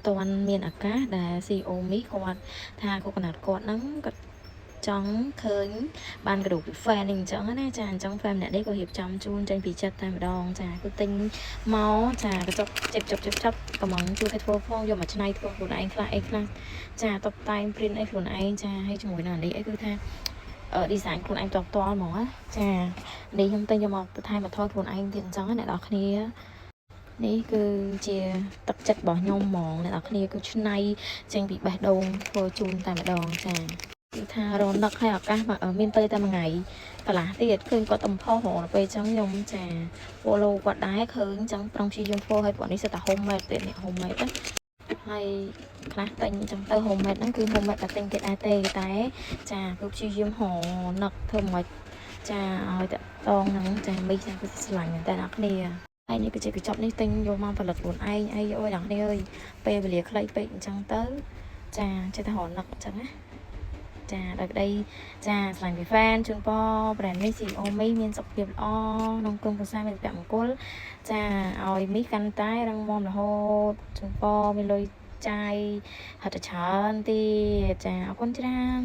ទាន់មានឱកាសដែល CEO មីគាត់ថាគូកណាត់គាត់ហ្នឹងគាត់ចង់ឃើញបានកាដូពី fan នេះអញ្ចឹងណាចាអញ្ចឹង fan ម្នាក់នេះក៏រៀបចំជូនចេញពីចិត្តតែម្ដងចាគឺទិញមកចាកញ្ចប់ជិបជប់ជិបជប់កំងជួយគេធ្វើផងយកមកច្នៃធ្វើខ្លួនឯងខ្លះអីខ្លះចាតបតែង print អីខ្លួនឯងចាហើយជាមួយនឹងអានេះអីគឺថាអឺ design ខ្លួនឯងផ្ទាល់ផ្ទាល់ហ្មងណាចានេះខ្ញុំទិញយកមកបន្ថែមបន្ថយខ្លួនឯងទៀតអញ្ចឹងណាអ្នកនរគ្នានេះគឺជាទឹកចិត្តរបស់ខ្ញុំហ្មងអ្នកនរគ្នាគឺឆ្នៃចេញពីបេះដូងធ្វើជូនតែម្ដងចាគឺថារនឹកឲ្យឱកាសមកមានពេលតែមួយថ្ងៃកន្លះទៀតឃើញគាត់តំផុសហ្មងដល់ពេលអញ្ចឹងខ្ញុំចា follow គាត់ដែរឃើញអញ្ចឹងប្រងព្យាយាមធ្វើឲ្យពួកនេះសិតតែ homemade ទៀតនេះ homemade ណាហើយខ្លះទិញអញ្ចឹងទៅ homemade ហ្នឹងគឺ homemade តែទិញគេដែរទេតែចាគឺព្យាយាមហនឹកធ្វើមិនចាឲ្យតាក់តងហ្នឹងចាមីចាគឺស្រឡាញ់មែនតើអ្នកគ្នាហើយនេះគឺជាកញ្ចប់នេះទិញយកមកផលិតខ្លួនឯងអីអូយអ្នកគ្នាអើយពេលវេលាខ្លីពេកអញ្ចឹងទៅចាចេះតែរនឹកអញ្ចឹងណាចាដោយក្តីចាស្រឡាញ់ពី fan ជូនពរ brand នេះ CEO មីមានសុខភាពល្អក្នុងក្រុមគ្រួសារមានសុភមង្គលចាឲ្យមីកាន់តែរឹងមាំរហូតជូនពរមានលុយចាយហត់តែច្រើនទៀតចាអរគុណច្រើន។